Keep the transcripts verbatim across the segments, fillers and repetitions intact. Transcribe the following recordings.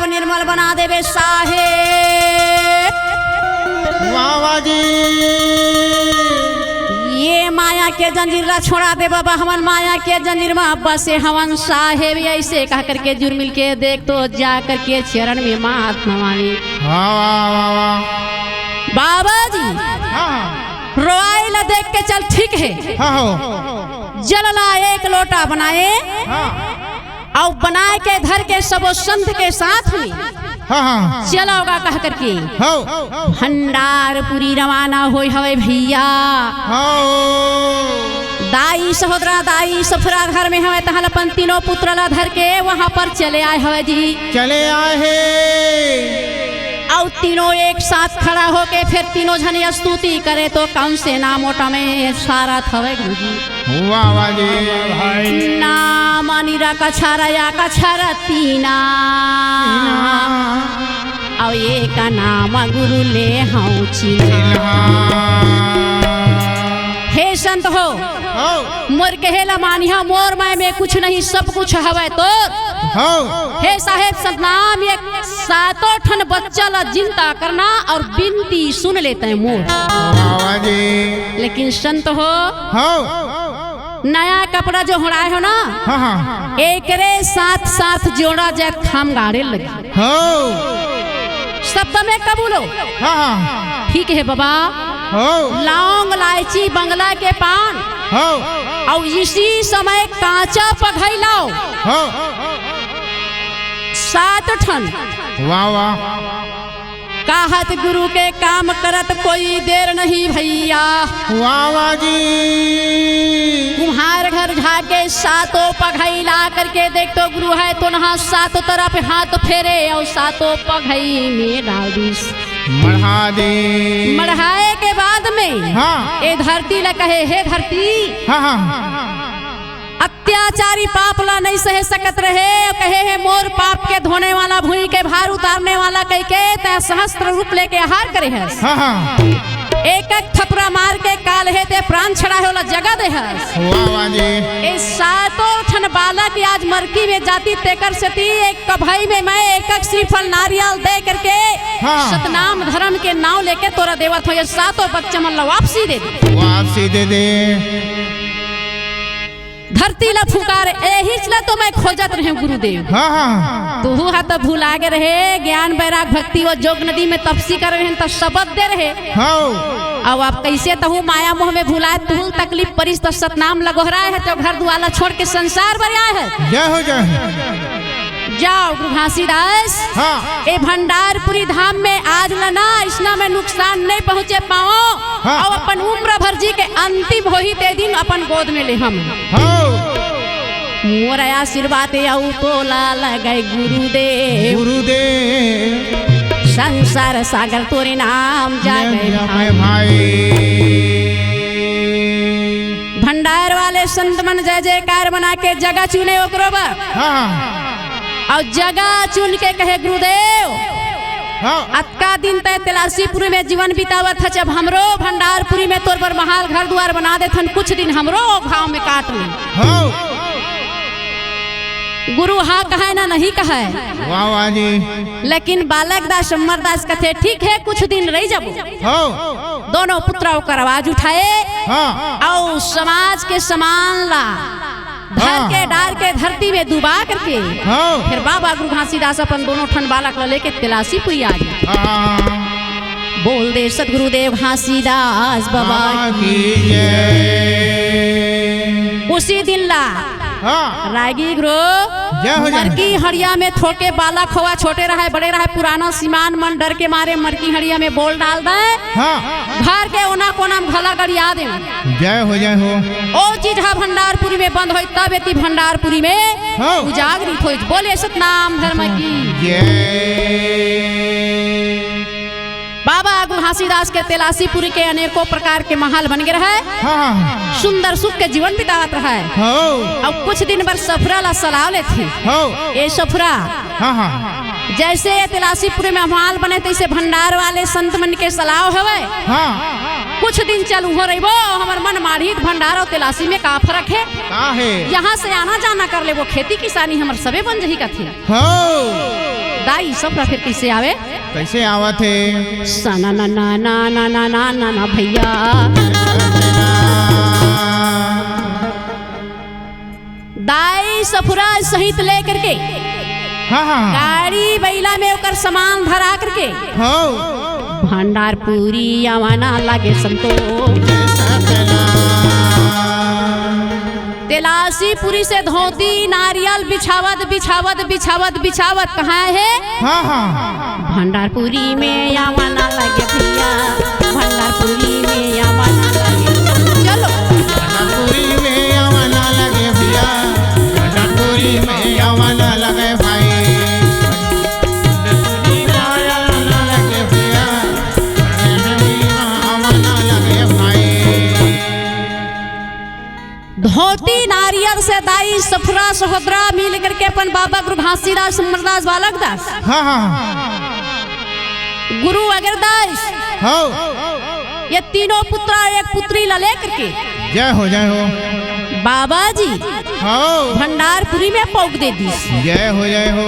निर्मल बना देबे साहेब। वाह, वाह जी। ये माया के जंजीर ला छोड़ा दे बाबा, हमन माया के जंजीर में बसे हवन साहेब। ऐसे कह करके जुरमिल के देख तो जा करके चरण में माथ नवावे। वाह, वाह, वाह, वाह। बाबा जी, हाँ, हाँ। रोआई ला देख के चल ठीक है। हाँ, हो। जल ला एक लोटा बनाए। हाँ। अउ बनाए के धर के सबो संत के साथ में हाँ, हाँ। चलव गा कह करके हो। भंडारपुरी रवाना होय हवय भैया। हो। दाई सहोदरा, दाई सफरा घर में हवय, तहां ल अपन तीनों पुत्र ला धर के वहां पर चले आए हवय जी। चले आए हे। अउ तीनों एक साथ खड़ा होके फिर तीनों झन स्तुति करे तो कौन से नाम ओटा में सारत हवय गुरुजी। वाह, वाह जी। नाम निरा कछारा या कछारा तीना। तीना। अउ एक नाम गुरु ले हूँ चिन्हा। चिन्हा। हे संत हो, हो। मोर कहे ला मानिहा, मोर माय में कुछ नहीं, सब कुछ हवय तोर। हो। हे साहेब सतनाम, ये सातों ठन बच्चा ला चिंता करना और बिनती सुन लेते हैं मोर। वाह, वाह जी। लेकिन संत हो, हो। नया कपड़ा जो होड़ाए हो ना, हाँ, हाँ। एकरे साथ साथ जोड़ा जाए खाम गाड़े लगे। हो। शब्द में कबूलो। हाँ, हाँ। ठीक है बाबा। हो। लौंग, लायची, बंगला के पान। हो। अउ इसी समय कांचा पघई लाव। हो। सात ठन। वाह, वाह। कहत गुरु के काम करत कोई देर नहीं भैया। वाह, वाह जी। कुम्हार घर जाके सातों पघई ला करके देख तो गुरु है तो नहा सात तरफ हाथ फेरे अउ सातों पघई में डाल दिस। मढ़ा दे। मढ़ाए के बाद में हाँ। ए धरती ला कहे, हे धरती, हाँ, हाँ। अत्याचारी पाप ला नहीं सहे सकत रहे, कहे हे मोर पाप के धोने वाला, भुइं के भार उतारने वाला कहिके तैं सहस्त्र रूप लेके आहार करे हस। हाँ, हाँ। एक एक थपरा मार के काल हे ते प्राण छड़ाए होला जगा दे हस। वाह, वाह जी। ए सातों ठन बालक आज मरकी में जाती तेकर सेती एक कभई में मैं एक एक श्रीफल नारियल दे करके हाँ। सतनाम धर्म के नाव लेके तोरा देवत हो, ये सातों बच्चा मन ला वापसी दे दे। वापसी दे दे। धरती ला फुकार, एहिच ला तो मैं खोजत रहेंव गुरुदेव। हाँ, हाँ। तुहू हा तो भुला गे रहे, ज्ञान बैराग भक्ति वो जोग नदी में तपसी करे रहेन त शब्द दे रहे। हाँ। अब आप कैसे तहू माया मोह में भुलाए, तुहू तकलीफ परिस त सतनाम लगोहराए है, तो घर दुआला छोड़ के संसार बर आए है। जय हो, जय हो। जाव गुरु घासीदास, हाँ। ए भंडारपुरी धाम में आज ल ना अइसना में नुकसान नहीं पहुँचे पावव। हाँ। अउ अपन उम्र भर जी के अंतिम होही ते दिन अपन गोद में लेहम। हाँ। मोर आशीर्वाद अउ तोला लगे गुरुदेव। गुरुदेव। संसार सागर तोरे नाम जागे जागे भाई। भाई। भंडार वाले संत मन जय जयकार बना के जगह चुने ओकरो बर। हाँ। अउ जगह चुन के कहे गुरुदेव, हाँ। अतका दिन तैं तेलासीपुरी में जीवन बितावत हच, अब हमरो भंडारपुरी में तोर बर महाल घर दुआर बना देथन, कुछ दिन हमरो घाव में काट ले। हाँ। गुरु हाँ कहय ना नहीं कहय। वाह, वाह जी। लेकिन बालक दास अमर दास कथे, ठीक है, कुछ दिन रहि जाबो। हाँ। दोनों पुत्र ओकर आवाज उठाए हाँ। अउ समाज के समान ला धर हाँ। के डार के धरती में डुबा करके हाँ। फिर बाबा गुरु घासीदास अपन दोनों ठन बालक ला लेके तेलासीपुरी आ गे। हाँ। बोल दे सतगुरुदेव घासीदास बाबा बाबा की की जय। उसी दिन ला हाँ। रागी गुरु जय हो, जय हो। मरकी हड़िया में थोके बालक होवा, छोटे रहे, बड़े रहे, पुराना सीमान मन डर के मारे मरकी हड़िया में बोल डाल दे। हाँ। घर के ओना कोना में घला गड़िया दे। जय हो, जय हो। ओ चीज हा भंडारपुरी में बंद होई, तब एती भंडारपुरी में हाँ। उजागरित होई। बोले सतनाम धर्म की। जय। बाबा गुरु घासीदास के तेलासीपुरी के अनेकों प्रकार के महल बन गे रहे। हाँ। सुंदर सुख के जीवन बितावत रहे। हाँ। अउ कुछ दिन बर सफरा ला सलाव लेथे। हाँ। ए सफरा। हाँ, हाँ। जैसे ये तेलासीपुरी में महल बने, तैसे भंडार वाले संत मन के सलाव हवय। हाँ। कुछ दिन चल उहों रहिबो, हमर मन माढ़ी त भंडार अउ तेलासी में का फरक हे? का हे? यहाँ से आना जाना कर लेबो, खेती किसानी हमर सबे बन जही कथे। हो। दाई सफरा फिर कइसे आवे? कइसे आवत हे? सना ना ना ना ना ना ना ना ना भैया। दाई सफरा सहित लेकर के हाँ, हाँ। गाड़ी बइला में ओकर सामान धरा करके हो। भंडारपुरी आवाना लागे संतो। तेलासीपुरी से धोती नारियल बिछावत, बिछावत, बिछावत, बिछावत कहाँ हे? हाँ, हाँ। भंडारपुरी में आवाना लागे भैया, भंडारपुरी में आवाना लागे। चलो। भंडारपुरी में आवाना लागे भैया, भंडारपुरी में आवाना लागे भाई। भंडारपुरी में आवाना लागे भैया, भंडारपुरी में आवाना लागे भाई। धोती नारियल से दाई सफरा सहोदरा मिल करके अपन बाबा गुरु घासीदास, अमरदास, बालक दास, हाँ, हाँ, हाँ। गुरु अगरदास, हो। ये तीनों पुत्रा एक पुत्री ला लेकर के जय हो, जय हो। बाबा जी हो। भंडारपुरी में पहुंच दे दिस। जय हो, जय हो।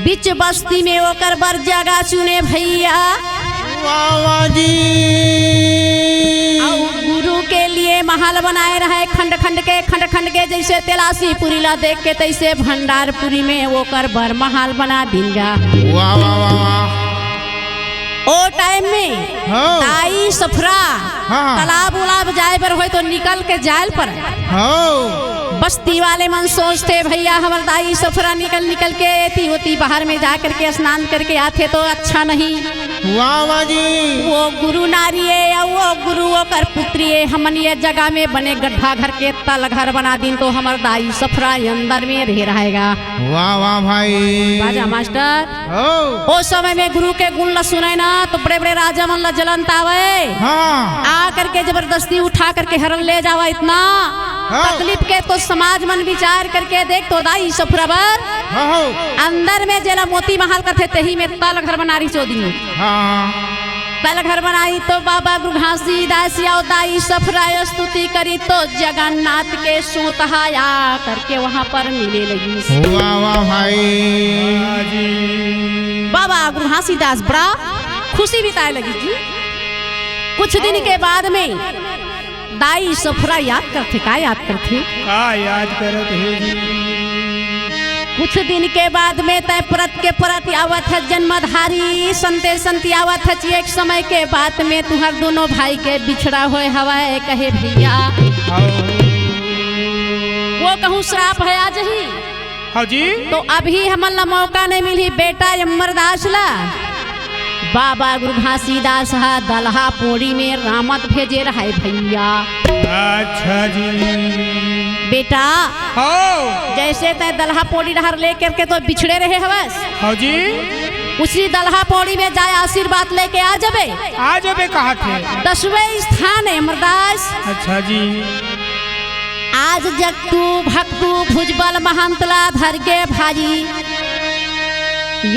बीच बस्ती में ओकर बर जगह चुने भैया। वाह, वाह जी। अउ गुरु के लिए महल बनाए रहे, खंड खंड के, खंड खंड के, जइसे तेलासीपुरी ला देख के तइसे भंडारपुरी में ओकर बर महल बना दिन गा। वाह, वाह, वाह, वाह। ओ टाइम में हाँ। दाई सफरा हाँ। तालाब उलाब जाए बर होय तो निकल के जाए ल पड़े। हाँ। बस्ती वाले मन सोचथे, भैया, हमर दाई सफरा निकल निकल के एती ओती बाहर में जा करके स्नान करके आथे तो अच्छा नहीं। वाह, वाह जी। वो गुरु नारी हे या वो गुरु ओकर पुत्री हे, हमन ये जगह में बने गड्ढा घर के तल घर बना दिन तो हमर दाई सफरा अंदर में रहे रहेगा। वाह, वाह भाई। बाजा मास्टर। हो। ओ समय में गुरु के गुण ला सुने ना, तो बड़े-बड़े राजा मन ला जलन त आवय। हाँ। आ करके जबरदस्ती उठा करके हरन ले जावा, इतना हाँ। तकलीफ के तो समाज मन विचार करके देख तो दाई सफरा बर। हाँ, हो। अंदर में जेला मोती महल कथे, तेही में तल घर बना रही चोदी। हाँ। तल घर बनाई तो बाबा गुरु घासीदास अउ दाई सफरा स्तुति करी तो जगन्नाथ के सूत हा आ करके वहाँ पर मिले लगी। वाह, वाह भाई। बाबा गुरु घासीदास बड़ा खुशी बिताए लगी जी। कुछ दिन के बाद में दाई सफरा याद करथे, का याद करथे? का याद करत हे जी? कुछ दिन के बाद में तय परत के परत आवत हे जन्मधारी, संते संती आवत हे, एक समय के बात में तुहर दोनों भाई के बिछड़ा होय हवय, कहे भैया। हाँ। वो कहूँ श्राप हे आज ही। हाँ जी। तो अभी हमन ला मौका नहीं मिली बेटा अमरदास ला। बाबा गुरु घासीदास हा दलहा पोड़ी में रामत भेजे रहे भैया। अच्छा जी। बेटा, हाँ। जैसे तय दलहा पोड़ी डहर लेकर के तो बिछड़े रहे हवस। हाँ जी। उसी दलहा पोड़ी में जाए आशीर्वाद लेके आ जबे। आ जबे कहा थे। दसवें स्थान हे अमरदास। अच्छा जी। आज जगतू भक्तू भुजबल महंत ला धर के भाई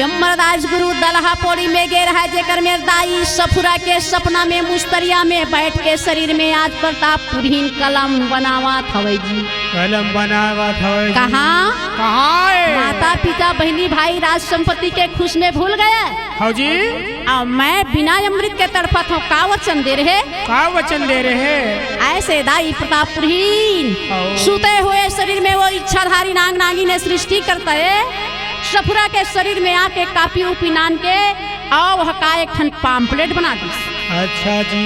अमरदास गुरु दलहा पोड़ी में गे रहा, जेकर में दाई सफुरा के सपना में मुस्तरिया में बैठ के शरीर में आज प्रतापपुरहीन कलम बनावत हवय जी। कलम बनावत हवय जी। कहाँ? कहाँ हे? माता पिता बहिनी भाई राज संपत्ति के खुश में भूल गए। हाँ जी। अउ मैं बिना अमृत के तड़पत हूँ, का वचन दे रहे? का वचन दे रहे? ऐसे दाई प्रतापपुरहीन हाँ। सुते हुए शरीर में वो इच्छाधारी नाग नागिन ने सृष्टि करता है। सफुरा के शरीर में आके कापी उपी नान के अउ वह का एक ठन पाम्पलेट बना दिस। अच्छा जी।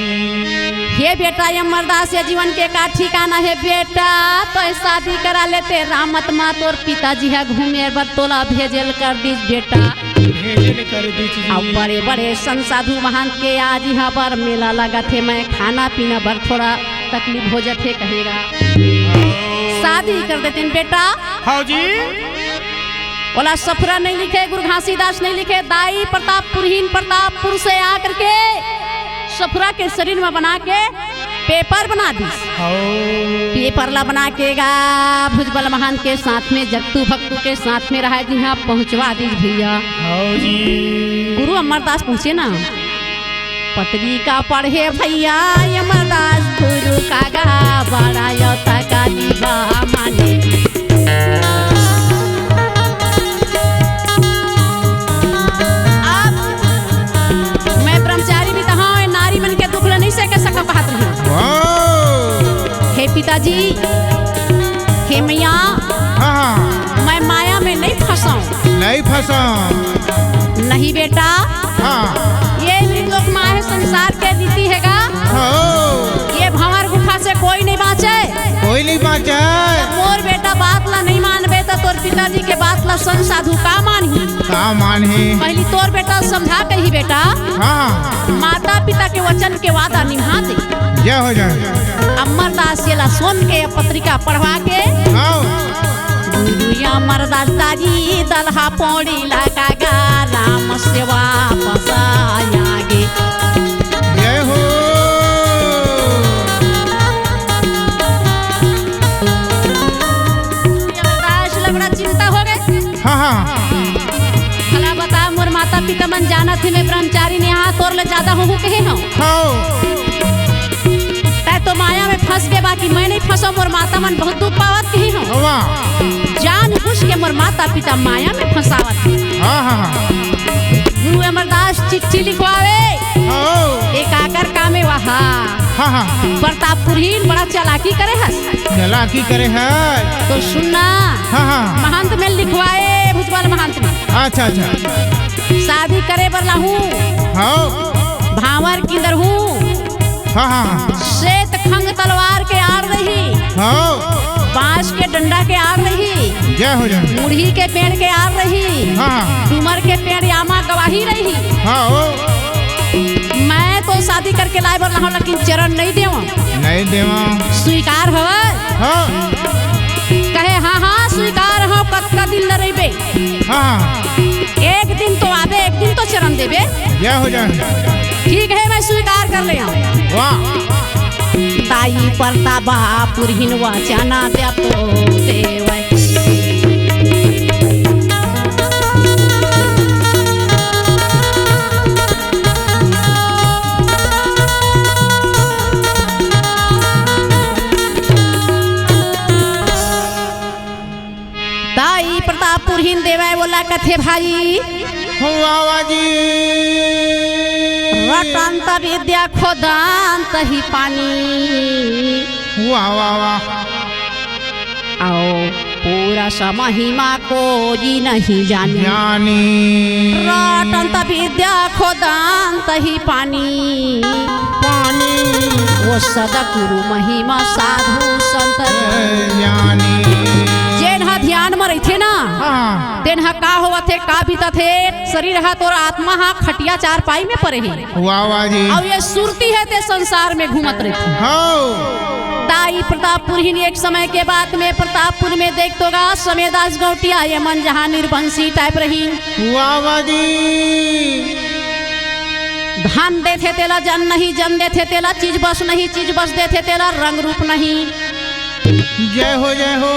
हे बेटा अमरदास, ये जीवन के का ठिकाना हे बेटा? तो शादी करा लेते रामत मा, तोर पिताजी हा घूमे बर तोला भेजल कर दिस बेटा। भेजल कर दिस जी। अउ बड़े बड़े संत साधु महंत के आज इहाँ पर मेला लगत हे, मैं खाना पीना बर थोड़ा तकलीफ हो जाथे कहेगा। शादी कर देते बेटा। हाँ जी। ओला सफुरा नहीं लिखे, गुरु घासीदास नहीं लिखे, दाई प्रतापपुरहीन प्रतापपुर से आकर के सफुरा के शरीर में बना के पेपर बना दिस। हाँ। पेपर ला बना के गा भुजबल महंत के साथ में, जगतू भक्तू के साथ में रहा जी, हाँ पहुँचवा दिस भैया। हाँ जी। गुरु अमरदास पहुँचे ना, पत्रिका पढ़े भैया अमरदास गुरु का गा बड़ा यो तका दीवा माने। बात रही। वाह। हे पिताजी, हे मैया, हाँ, हाँ। मैं माया में नहीं फंसाऊं। नहीं फंसाऊं। नहीं बेटा। हाँ। ये मृतलोक माहे संसार के रीति हेगा। हाँ। ये भंवर गुफा से कोई नहीं बाँचे। कोई नहीं बाँचे। मोर बेटा बात ला नहीं मानबे त तोर पिताजी के बात ला संत साधु का मानही? का मानही? पहली तोर बेटा समझा कही बेटा। हाँ। माता पिता के वचन के वादा निभा दे। जय हो जाए। अमरदास ये ला सुन के पत्रिका पढ़वा के। हाँ। गुरु अमरदास दाई दलहा पौड़ी लगा गा राम सेवा पसाया गे। जय हो। अमरदास ला बड़ा चिंता हो गे। हाँ, हाँ। भला बता, मोर माता पिता मन जानत हे, मैं ब्रह्मचारी ने यहाँ तोर ले ज्यादा होहूँ कहे हूँ। हाँ। तै तो माया में फंस गे, बाकी मैं नहीं फंसो, मोर माता मन बहुत दुख पावत कहे हूँ। वाह। जान बुझ के मोर माता पिता माया में फंसावत हे। हाँ, हाँ, हाँ। गुरु अमरदास चिट्ठी लिखवावे। हाँ। एक आकर काम हे वहाँ। हाँ, हाँ। प्रतापपुरहीन बड़ा चालाकी करे हस। चालाकी करे हस। तो सुन ना। हाँ, हाँ। महंत में लिखवाए, भुजबल महंत में। अच्छा, अच्छा। शादी करे बर लाहूँ। हाँ। भांवर किंदर हूँ। हाँ, हाँ। श्वेत खंग तलवार के आड़ रही। हाँ। बांस के डंडा के आड़ रही। जय हो, जय हो। मुरही के पेड़ के आड़ रही। हाँ, हाँ। डूमर के पेड़ आमा गवाही रही। हाँ, हो। मैं तो शादी करके लाए बर लाहूँ, लेकिन चरण नहीं देवं। नहीं देवं। स्वीकार हवय? हाँ। कहे, "हाँ, हाँ, स्वीकार हवय, कतका दिन न रहिबे?" हाँ, हाँ। एक दिन तो आबे, एक दिन तो चरण देबे। जय हो, जय हो। ठीक हे, मैं स्वीकार कर ले हूँ। वाह। दाई प्रतापपुरहीन वचन देतो देवय। दाई प्रतापपुरहीन देवय ओला कथे भाई। वाह, वाह जी। रटंत विद्या खोदंत ही पानी। वाह, वाह, वाह। अउ पूरा स महिमा कोई नहीं जानी। जानी। रटंत विद्या खोदंत ही पानी। पानी। वो सदगुरु महिमा साधु संत। ए, जानी। जेन ह ध्यान म रहिथे ना, हाँ। तेन ह का होवत हे, का बीतत हे, शरीर ह तोर आत्मा ह खटिया चारपाई में परे हे। वाह, वाह जी। अउ ये सुरती हे ते संसार में घूमत रहिथे। हौ। दाई प्रतापपुरहीन एक समय के बात में प्रतापपुर में देख तो गा समय दास गौटिया ये मन जहाँ निर्बंसी टाइप रही। वाह, वाह जी। धन देथे तेला जन नहीं, जन देथे तेला चीज बस नहीं, चीज बस देथे तेला रंग रूप नहीं। जय हो, जय हो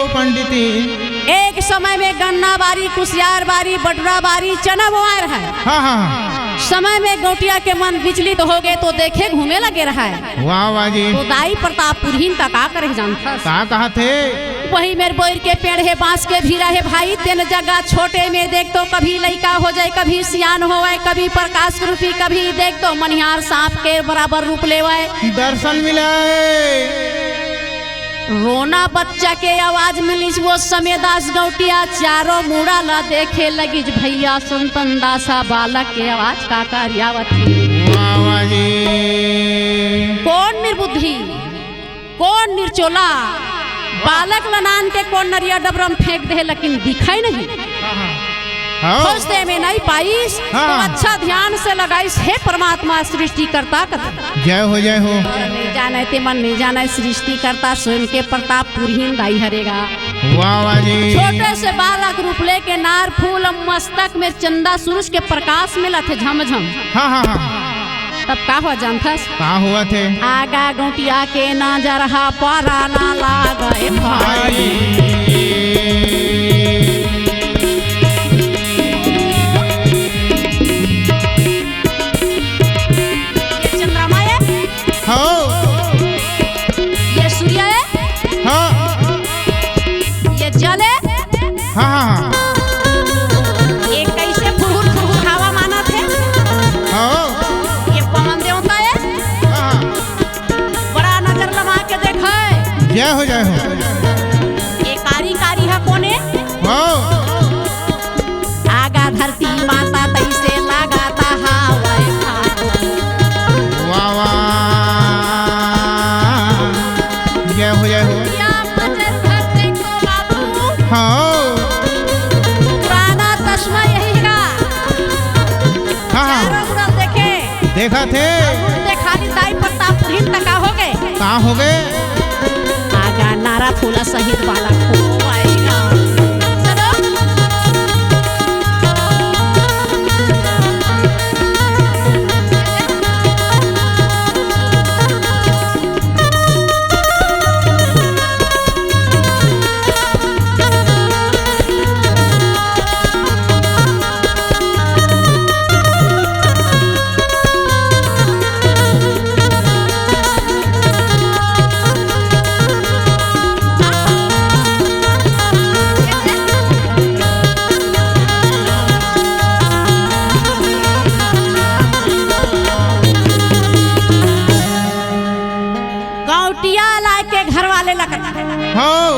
पंडित जी। एक समय में गन्ना बारी, कुसियार बारी, बटुरा बारी, चना बोआए रहय। हाँ, हाँ, हाँ। समय में गौटिया के मन विचलित हो गे तो देखे घूमे लगे रहय। वाह, वाह जी। तो दाई प्रतापपुरहीन त का करे जानथस? का कहत हे? वही मेर बोइर के पेड़ हे, बांस के भीरा हे भाई, तेन जगह छोटे में देख तो कभी लइका हो जाए, कभी सियान होवय, कभी प्रकाश रूपी, कभी देख तो मनिहार सांप के बराबर रूप लेवय। दर्शन मिलय। रोना बच्चा के आवाज मिलिस, वो समय दास गौटिया चारों मुड़ा ला देखे लगिस, भैया संतन दासा बालक के आवाज का करियावत हे। वाह, वाह जी। कोन निर्बुद्धि, कोन निरचोला, बालक ला नान के कोन नरिया डबरा म फेंक दे हे, लेकिन दिखय नहीं। हाँ, हाँ। हाँ। खोजते में नहीं पाइस, हाँ। तो अच्छा ध्यान से लगाइस, हे परमात्मा सृष्टिकर्ता कथे। जय हो, जय हो। नहीं जाने ते मन नहीं जाने, सृष्टिकर्ता स्वयं के प्रतापपुरहीन दाई हरे गा। वाह, वाह जी। छोटे से बालक रूप लेके नार फूल मस्तक में चंदा सूरज के प्रकाश मिलत हे झमझम। हाँ, हाँ, हाँ। तब का हुआ जानथस? का होवत हे? आगा गौटिया के नजर हा पराना लागे भाई। ये चंद्रमा हे? हाँ। ये सूर्य हे? हाँ। ये जल हे? हाँ, हाँ, हाँ। ये कैसे फुरहुर फुरहुर हवा मानत हे? हाँ। ये पवन देवता हे? हाँ, हाँ। जय हो, जय हो। ए कारी कारी ह कोने? हो। आगा धरती माता तइसे लागत हावय। वाह, वाह। जय हो, जय हो। या मजर घर देखो बाबू। हाँ। पुराना चश्मा यही का। हाँ, हाँ। चारों मुड़ा देखे। देखत हे। देखा ली दाई प्रतापपुरी त का होगे? का होगे? आगा नारा फूला सहित वाला खोवाएगा। चलो। गौटिया लाय के घर वाले लगत। हाँ।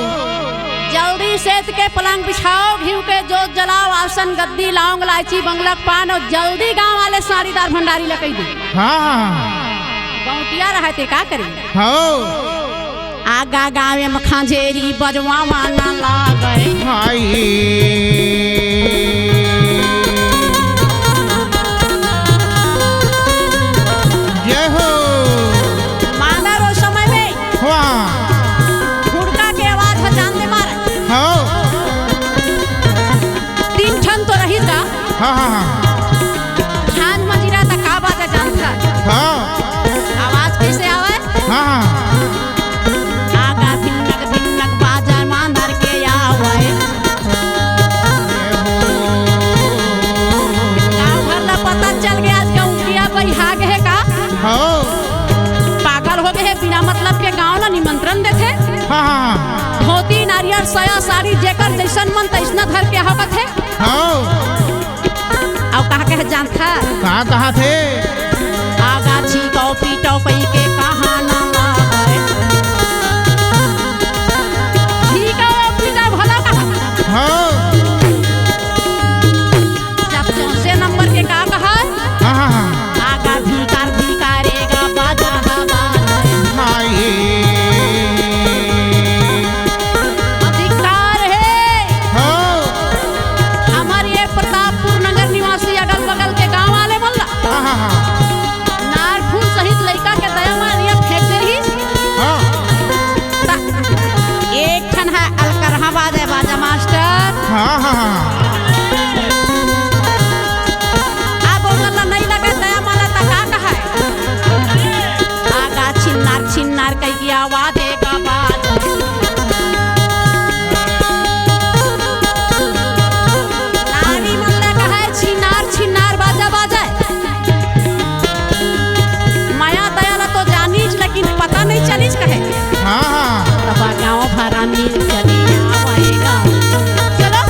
जल्दी सेत के पलंग बिछाओ, घीव के जोत जलाओ, आसन गद्दी, लौंग, लायची, बंगलक पान अउ जल्दी गांव वाले साड़ीदार भंडारी ल कहि दे। हाँ, हाँ, हाँ। गौटिया रहय ते का करे? हाँ। आगा गाँवे म खंजेरी बजवावा न लागय। हाय। जय हो। मांदर ओ समय में वाह। हुड़का के आवाज ह जान दे मारे। हाँ। तीन ठन तो रहिस गा। हाँ, हाँ, हाँ। झांझ मजीरा त का बाजा जानत हस? हाँ। आवाज कइसे आवय? हाँ, हाँ। आगा भिन्नक भिन्नक बाजा मांदर के आवय। गाँव भर ला पता चल गे आज गौटिया बइहा गे हे का? हाँ। पागल हो गे हे, बिना मतलब के गाँव ला निमंत्रण देथे। हाँ, हाँ, हाँ। धोती, नारियर, साया, साड़ी, जेकर जइसन मन तइसना धर के आवत हे। हाँ। अउ का कहे जानत हस? का कहत हे? आगा छींकव पीटव कहि के कहा न लागय। छींकव पीटव घलो कहा। हाँ। जब चौथे नंबर के का कहा? हाँ, हाँ, हाँ। आगा धिकार धिकारे गा बाजा हा बाजा। हाय। अधिकार हे। हाँ। हमर ये प्रतापपुर नगर निवासी अगल बगल के गांव वाले मन ला हाँ, हाँ, हाँ। नार फूस सहित लइका के दया मारिया फेंक दे रहिस। हाँ। त एक ठन ह अलकरहा बाजे बाजा मास्टर। हाँ, हाँ, हाँ। अब ओमन ला नइ लगे दया माला त का कहय? आगा छिन्नार छिन्नार कहिके आवाज ए गा बाजा। नारी मन ला कहय छिनार छिनार बाजा बाजय। मया दया ला तो जानिस लेकिन पता नइ चलिस कहे। हाँ, हाँ। तब गाँव भरा मिल चली आवय गा। चलो।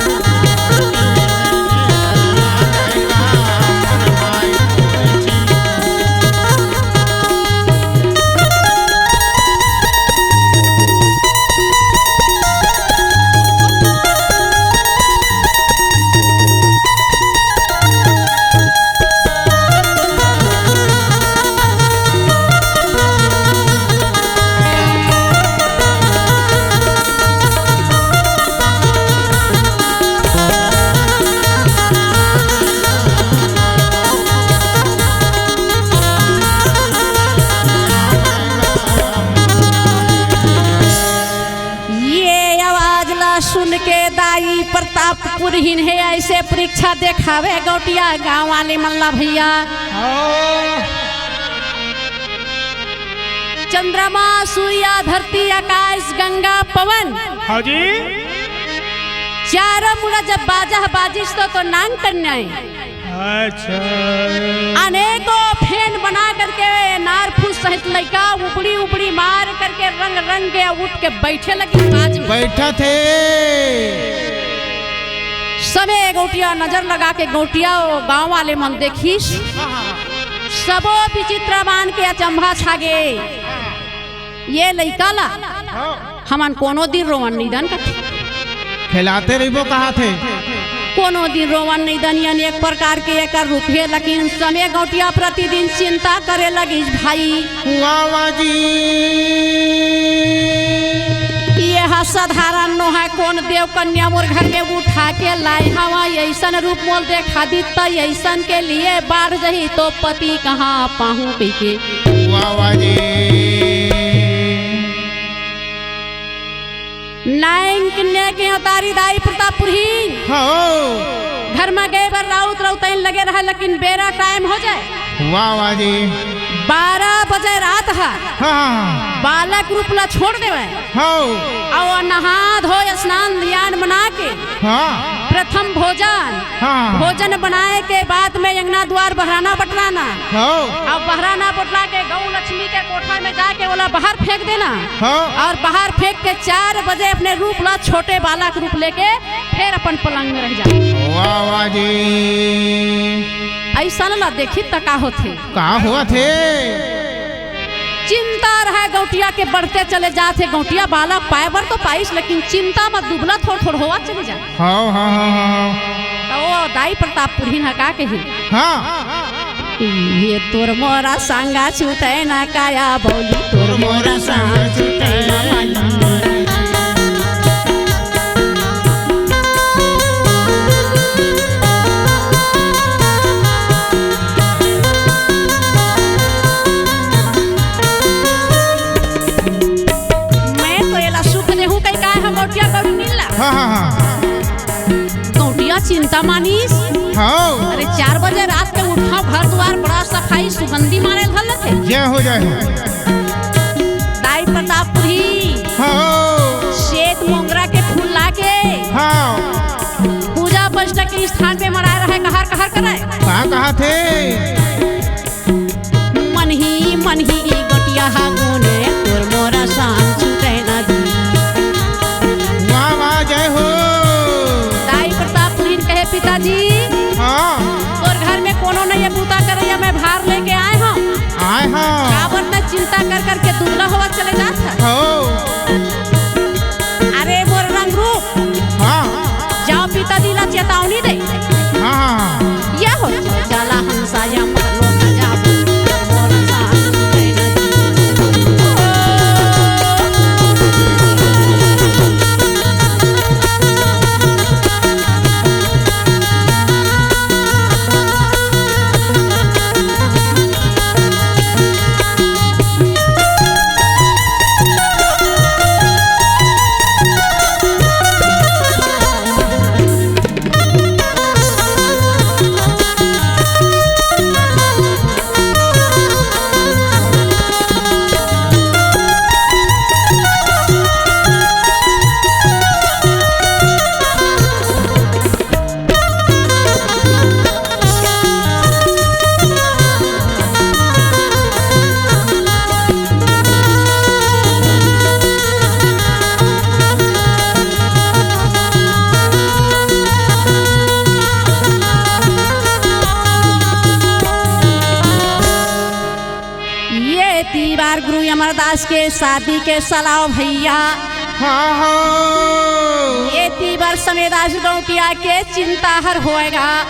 ये आवाज ला सुन के दाई प्रतापपुर हिन हे ऐसे परीक्षा देखावे गौटिया गाँव वाले मन ला भइया। हाँ। चंद्रमा, सूर्य, धरती, आकाश, गंगा, पवन। हाँ जी। चारों मुड़ा जब बाजा बाजिस तो, तो नांग कन्या हे। अच्छा। अनेकों फेन बना करके नार फूस सहित लइका उबड़ी उबड़ी मार करके रंग रंग के उठ के बइठे लगिस बाज में। बइठत हे। सबे गौटिया नजर लगा के गौटिया ओ गाँव वाले मन देखिस। सबो विचित्र मान के अचंभा छागे। ये लइका ला हाँ। हमन कोनो दिन रोवन नइ दन कथे। खेलाते रहिबो कहाथे। कोनो दिन रोवन नइ दन, यानी एक प्रकार के एकर रूप हे, लेकिन समे गौंटिया प्रतिदिन चिंता करे लगिस भाई। वाह, वाह जी। ये हा साधारण नोहय, कोन देव कन्या मोर घर में उठा के लाए हवा, अइसन रूप मोल देखा दित त अइसन के लिए बाढ़ जही तो पति कहाँ पाहूं कहिके। वाह, वाह जी। नायंग कन्या के अवतारी दाई प्रतापपुरहीन। हाँ। घर में गए बर राउत रउतैन लगे रहा, लेकिन बेरा टाइम हो जाए। वाह, वाह जी। बारह बजे रात हा। हाँ, हाँ, हाँ। बालक रूप ला छोड़ देवे। हाँ। अउ नहा धो स्नान ध्यान बना के हाँ। प्रथम भोजन, हाँ। भोजन बनाए के बाद में अंगना द्वार बहराना बटराना। हाँ। अब बहराना बटरा के गौ लक्ष्मी के कोठा में जाके ओला बाहर फेंक देना। हाँ। अउ बाहर फेंक के चार बजे अपने रूप ला छोटे बालक रूप लेके फेर अपन पलंग में रह जाए। वाह, वाह जी। अइसन ला देखी त का होथे? का होत हे? चिंता रहय गौंटिया के बढ़ते चले जात हे। गौंटिया बालक पाए बर तो पाइस, लेकिन चिंता म दुबला थोर थोर होवत चले जात। हाँ, हाँ, हाँ, हाँ, हाँ। त ओ दाई प्रतापपुरहीन ह का कही? हाँ। ये तोर मोरा संगा छूटे ना काया बौली, तोर मोरा संगा छूटे ना माली। मैं तो एला सुख देहूं कहि काय हम गौंटिया गौंटिन ला। हाँ, हाँ, हाँ। गौंटिया चिंता मानिस। हाँ। अरे चार बजे रात के उठा, घर दुआर बड़ा सफाई सुगंधी मारे धर लेथे। जय हो, जय हो। दाई प्रतापपुरी। हाँ। श्वेत मोंगरा के फूल लाके। हाँ। पूजा पाठ के स्थान पे मड़ाए रहय, कहर कहर करय। का कहाथे? मन ही मन ही गौंटिया हा गुने तोर मोरा संग छूटे ना दी। वाह, वाह, जय हो। दाई प्रतापपुरीन कहे, पिताजी, हाँ। तोर घर में कोनो नइ हे बूता करइया, मैं भार लेके आए हंव। आए हंव। काबर त चिंता कर कर के दुबला होवत चले जात हस। हो। अरे मोर रंग रूप। हाँ। जाओ पिताजी ला चेतावनी दे। हाँ, हाँ, हाँ। या हो, चला हंसा या मारो ना जाबो। ये तिबार गुरु अमरदास के शादी के सलाव भैया। हाँ, हाँ। ये तिबार समेदास गौंटिया के चिंता हर होएगा।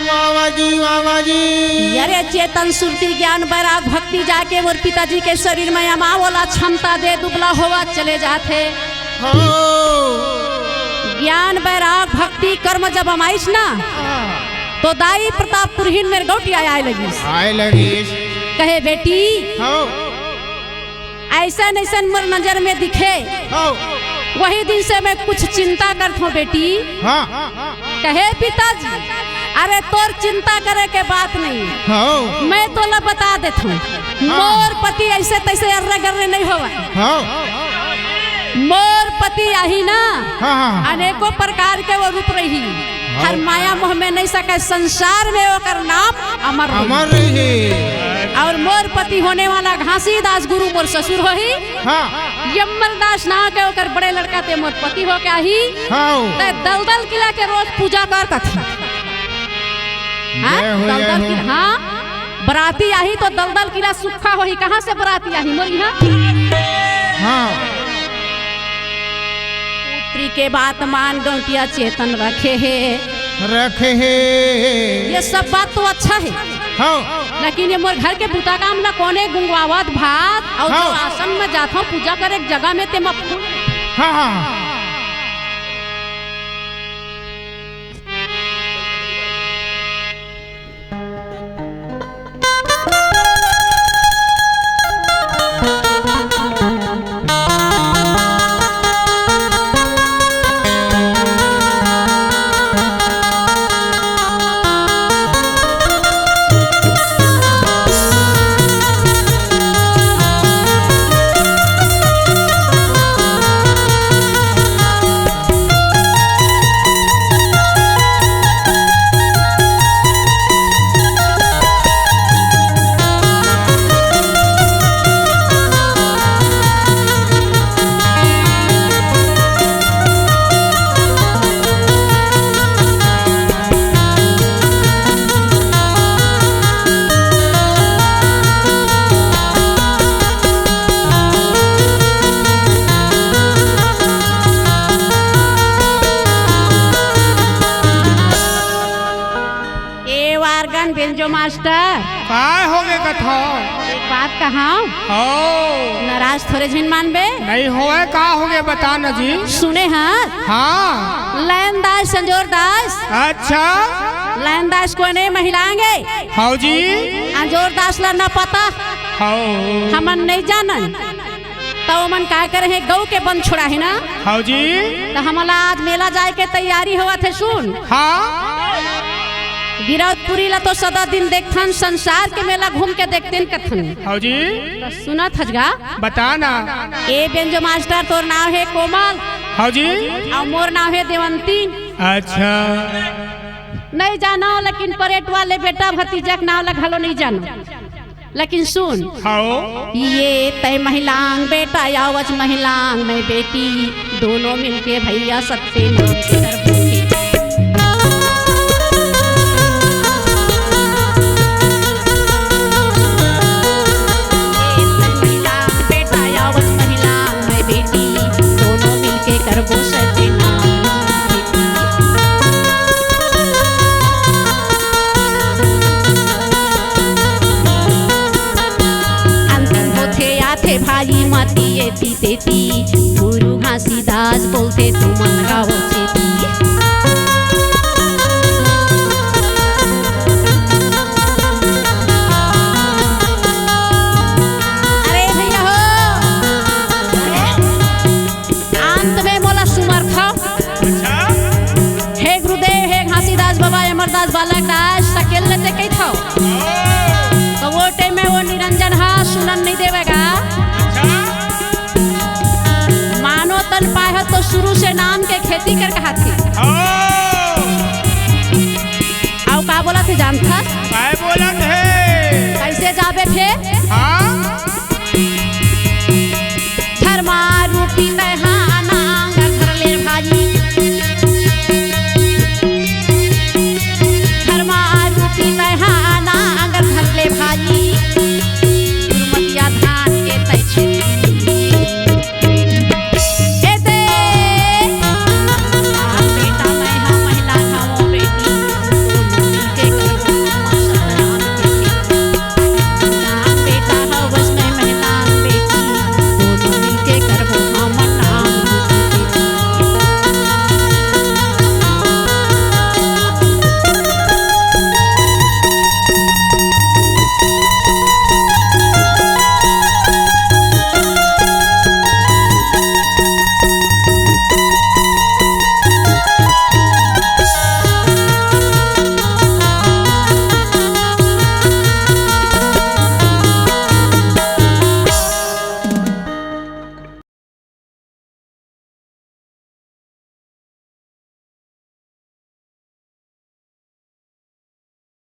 वाह, वाह जी, वाह, वाह जी। अरे चेतन सुरती ज्ञान बैराग भक्ति जाके मोर पिताजी के शरीर में अमा ओला क्षमता दे, दुबला होवत चले जाथे। हो। ज्ञान बैराग भक्ति कर्म जब अमाइस ना, हाँ। तो दाई प्रतापपुरहीन मेर गौंटिया आए लगिस। आए लगिस। कहे, "बेटी, हो। अइसन अइसन मोर नजर में दिखे, हो। वही दिन से मैं कुछ चिंता करत हंव बेटी।" हाँ। कहे, "पिताजी, अरे तोर चिंता करे के बात नहीं, हो। मैं तोला बता देत हंव, हाँ। मोर पति अइसे तइसे अर्रे गर्रे नइ होवय।" हाँ। मोर पति आही ना, हाँ, हाँ, हाँ। अनेकों प्रकार के वो रूप रही। हाँ। हर माया मोह में नइ सकय, संसार में ओकर नाम अमर रही। अमर रही। अउ मोर पति होने वाला घासीदास गुरु मोर ससुर होही। हाँ। यमरदास नाव के ओकर बड़े लड़का ते मोर पति होके आही। हाँ। ते दलदल किला के रोज पूजा करत हथी। हाँ? जय हो, जय दलदल हो। किला, हाँ। बराती आही तो दलदल किला सुक्खा होही। कहाँ से बराती आही? मोर इहाँ। हाँ। पुत्री के बात मान गौंटिया चेतन रखे हे। रखे हे। ये सब बात तो अच्छा हे। हाँ। लेकिन ये मोर घर के बुता काम ला कोने गुंगवावत भात अउ जो हाँ। आसन में जाथो पूजा करे एक जगह में ते मा फूल। हाँ, हाँ, हाँ। ए organ बेंजो मास्टर। काय होगे कथव? एक बात कहव। हो। नाराज थोरे झिन मानबे। नहीं होवे, का होगे बता न जी। सुने हस? हाँ। लैन दास, अंजोर दास। अच्छा। लैन दास कोने महिलांगे। हव जी। अंजोर दास ला न पता। हव। हमन नहीं जानन। त ओमन काय करे हे, गऊ के बन छुड़ाहे ना। हव जी। त हमला आज मेला जाए के तैयारी होवत हे, सुन। हाँ। गिरौदपुरी ला तो सदा दिन देखथन, संसार के मेला घूम के देखतेन कथन। हव जी। त सुनत हस गा। बता ना। ए बेंजो मास्टर, तोर नाव हे कोमल। हव जी। अउ मोर नाव हे देवंती। अच्छा। नहीं जानो, लेकिन परेट वाले बेटा भतीजा के नाव ला घलो नहीं जानो। लेकिन सुन। हव। ये तय महिलांग बेटा, यावच महिलांग मैं बेटी, दोनों मिलके भैया सत्ते नाम के करबो खेती। ये तय महिलांग बेटा, यावच महिलांग मैं बेटी, दोनों मिलके करबो सत्ते नाम। अंतिम होथे आथे भाई मती एती तेती, गुरु घासीदास बोलथे तुमन गाओ चेती। अरे भैया हो, अंत में मोला सुमरथव। अच्छा। हे गुरुदेव, हे घासीदास बाबा, अमरदास बालक दास, सकेल लेते कही थव। ओ। तो वो टाइम में वो निरंजन हा सुनन नहीं देवेगा। अच्छा। मानो तन पाए तो शुरू से नाम के खेती कर कहा थी। ओ। आओ का बोला थे जानता? काय बोलत हे? कैसे जाबे थे? हाँ।